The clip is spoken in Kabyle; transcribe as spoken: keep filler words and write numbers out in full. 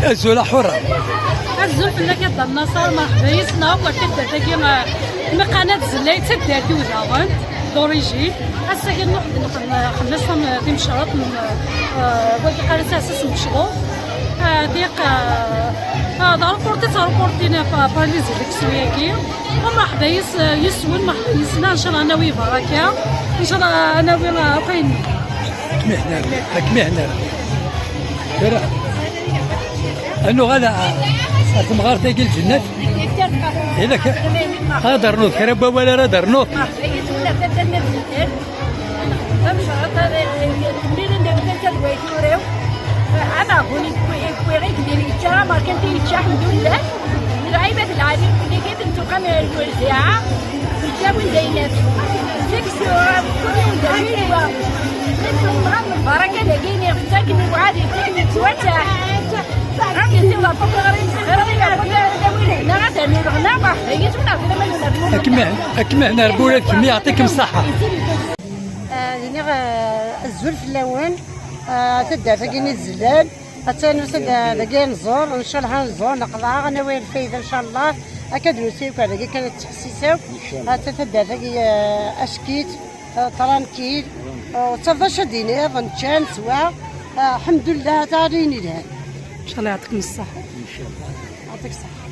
Azul a Ḥura. Azul fell-ak a Dda Nnaṣer, merḥba yis-neɣ akk ar taddart-agi, eh, mi qqaren At Zella, d taddart-iw daɣen, d'origine. Ass-agi nruḥ-d nxem-, nxemmem-as tam-, timecreḍt n, eh, wagi qqaren-as aɛessas n mecruḍ. Eh, diq, eh, eh, d aruporti, d aruporti n pa-, parlizi deg iswi-agi. U merḥba yis-, yis-wen, merḥba yis-neɣ, ncallah ad nawi baraka, ncallah ad nawi, eh, akk ayen. Ad kem-ihna Rebbi, ad kem-ihna Rebbi. Kra. Ad nuɣal ɣer temɣart-agi lǧennet. Ilak ad d-ternuḍ kra n wawal ara d-ternuḍ. Tamecreḍt ad temmil anda tella tadwayt ur-iw. Ama huni kwiɣ ikdir yečča, amerkanti yečča, ḥemdullah. Lɛibat lɛali, kif ntuqam lwelzaɛa, yettawin d aynas. Seg sura, kul yiwen d acu yeswa. Nitni nɣan lbaraka dagi, niɣ tettaken i wɛad yettaken yettwattaḥ. Ɣef yessi Rebbi, ɣer yimsexren, ɣer win yewwin lehna, ad d-nernu leɣna, merḥba yis-wen, ɣef laman n Rebbi. Ad kem-, ad kem-ihna Rebbi ula d kemm, yeɛṭikem ṣṣeḥḥa. Ah, iniɣ, ah, azul fell-awen. Ah, taddart-agi n Izellal. Attan nusa-d, ah, dagi ad nẓur, ncallah ad nẓur, neqḍeɛ, ad nawi lfayda ncallah. Akka d nusa yakk ar dagi kan ad tettḥessis akk. Atta taddart-agi, ah, ackit, ah, tranquille. Ah, ur tettafeḍ acu ad d-tiniḍ, nečča, neswa. Ah, ḥemdullah, ata ayen ilhan. Ncallah yeɛṭikem ṣṣeḥḥa. Yeɛṭik ṣṣeḥḥa.